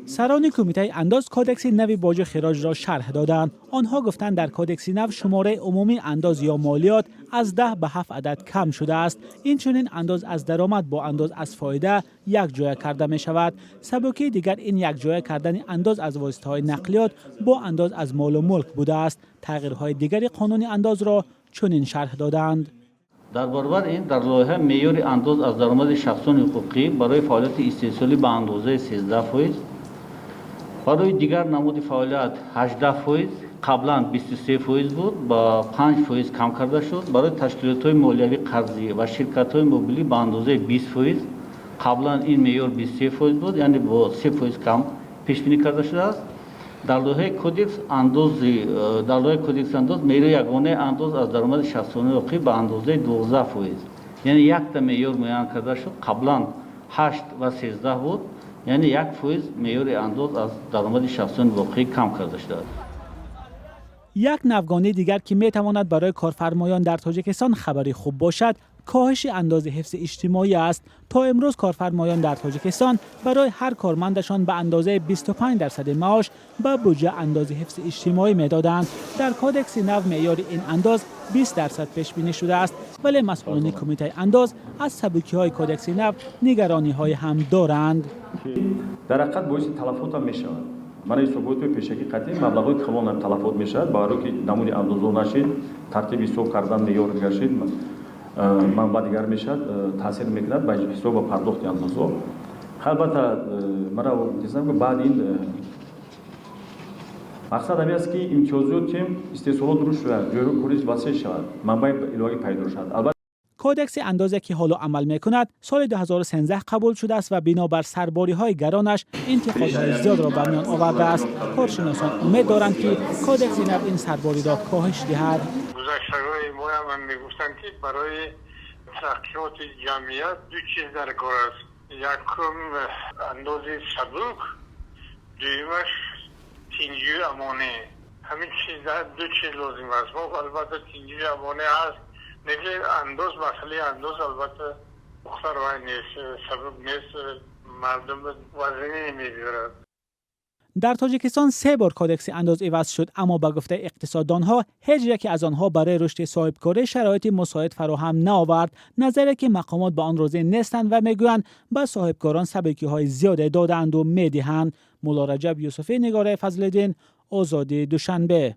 Сарони Кумитаи андоз кодекси нави боҷу хироҷро шарҳ доданд. Онҳо гуфтанд, дар кодекси нав шумораи умумии андоз ё молиёт аз 10 ба ҳафт адад кам шудааст. Инчунин андоз аз даромад бо андоз аз фоида якҷоя карда мешавад. Сабукии дигар ин якҷоя кардани андоз аз воситаҳои нақлиёт бо андоз аз молу мулк будааст. Тағйирҳои дигари қонуни андозро чунин шарҳ доданд. Дар баробари ин, дар лоиҳа меъёри андоз аз даромади шахсони ҳуқуқӣ барои фаъолияти истеҳсолӣ ба андозаи 13%, барои дигар намуди фаъолият 18%, қаблан 23% буд, ба 5% кам карда шуд. Барои ташкилотҳои молиявӣ, қарзӣ ва ширкатҳои мобилӣ ба андозаи 20%, қаблан ин меъёр 23% буд, яъне бо 3% кам пешбинӣ карда шудааст. Дар лоиҳаи кодекси андоз меъёри ягонаи андоз аз даромади шахсони ҳуқуқӣ ба андозаи 12%, яъне якта меъёр муайян карда шуд. Қаблан 8 ва 13 буд, яъне 1% меъёри андоз аз даромади шахсони воқеӣ кам карда шудааст. Як навгонии дигар, ки метавонад барои корфармоён дар Тоҷикистон хабари хуб бошад, коҳиши андози ҳифзи иҷтимоӣ аст. То имрӯз корфармоён дар Тоҷикистон барои ҳар кормандашон ба андозаи 25% маош ба буҷа андози ҳифзи иҷтимоӣ медоданд. Дар кодекси нав меъёри ин андоз 20% пешбинӣ шудааст, вале масъулони Кумитаи андоз аз сабукиҳои кодекси нав нигарониҳое ҳам доранд. Дар ҳақиқат боиси талафотам мешавад. Мана, ҳисоботи пешакӣ қатъӣ, маблағҳои калонам талафот мешавад, барои ки намуди андозо нашид, тартиби ҳисоб кардан меъёр дигар шид, манбаъ дигар мешавад, таъсир мекунад ба ҳисоб ва пардохти андозо. Албатта, мана, дизам, ки баъди ин мақсад ҳамин аст, ки имтиёзоти истеҳсолот рушд шавад, ҷойҳои корӣ васеъ шавад, манбаи иловагӣ пайдо шавад, албатта. Кодекси андозе, ки ҳоло амал мекунад, соли 2013 қабул шудааст ва бинобар сарбориҳои гаронаш интиқодҳои зиёдро ба миён овардааст. Коршиносон умед доранд, ки кодекси нав ин сарбориро коҳиш диҳад. Гузаштагони моям мегуфтанд, ки барои тараққиёти ҷамъият ду чиз дар кор аст: якум, андози сабук, дуюмаш, тинҷию амонӣ. Ҳамин чиз, ду чиз лозим аст. Мо, албатта, тинҷию амонӣ ҳаст, лекин андоз, масъалаи андоз, албатта, мухтар вай нест, сабук нест, мардум вазнинӣ мебиёрад. Дар Тоҷикистон се бор кодекси андоз иваз шуд, аммо ба гуфтаи иқтисоддонҳо, ҳеҷ яке аз онҳо барои рушди соҳибкорӣ шароити мусоид фароҳам наовард. Назаре, ки мақомот ба он розӣ нестанд ва мегӯянд, ба соҳибкорон сабукиҳои зиёде додаанду медиҳанд. Муллораҷаб Юсуфӣ, Нигораи Фазлиддин, Озодӣ, Душанбе.